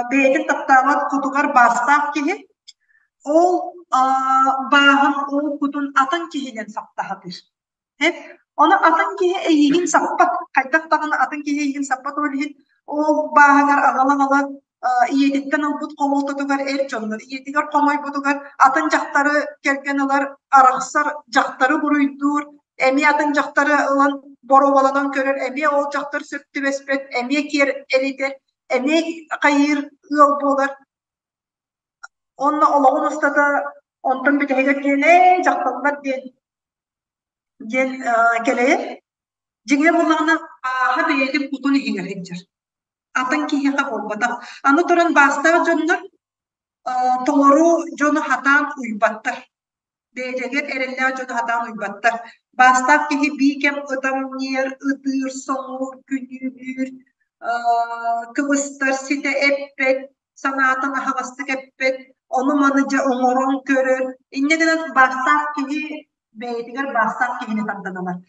Бэйэтин таптаабат кутугар баастаах киһи ол бааһын, ол кутун атын киһинэн саптаһатыыр. Ону атын киһи эйигин саппат, хайдах даҕаны атын киһи эйигин саппат, ол иһин ол бааһыгар аҕала-аҕала ийэтиттэн ылбыт хомолтотугар эр дьоннор, ийэтигэр хомойбутугар атын дьахтары кэргэн ылар, арахсар, дьахтары буруйдуур, эмиэ атын дьахтары ылан боруобаланан көрөр, эмиэ ол дьахтар сөп түбэспэт, эмиэ киэр элитэр, эмиэ хайыыр ыал буолар. Уонна олоҕун устата онтон бүтэһигэр диэн ээ дьахталлар диэн диэн кэлэйэр. Дьиҥэ буоллаҕына ааһа бэйэтин кутун иһигэр сылдьар. Атын киһиэхэ буолбатах. Аны туран баастаах дьоннор толору дьону хатаан уйбаттар. Бэйэлэригэр эрэллээх дьону сатаан уйбаттар. Баастаах киһи биикэм ытамньыйар, ытыыр, соҥуур, күнүүлүүр, кыбыстар, ситэ эппэт, санаатын аһаҕастык эппэт, ону-маны дьэ оҥорон көрөр. Инньэ гынан баастаах киһи бэйэтигэр баастаах киһини тардан ылар.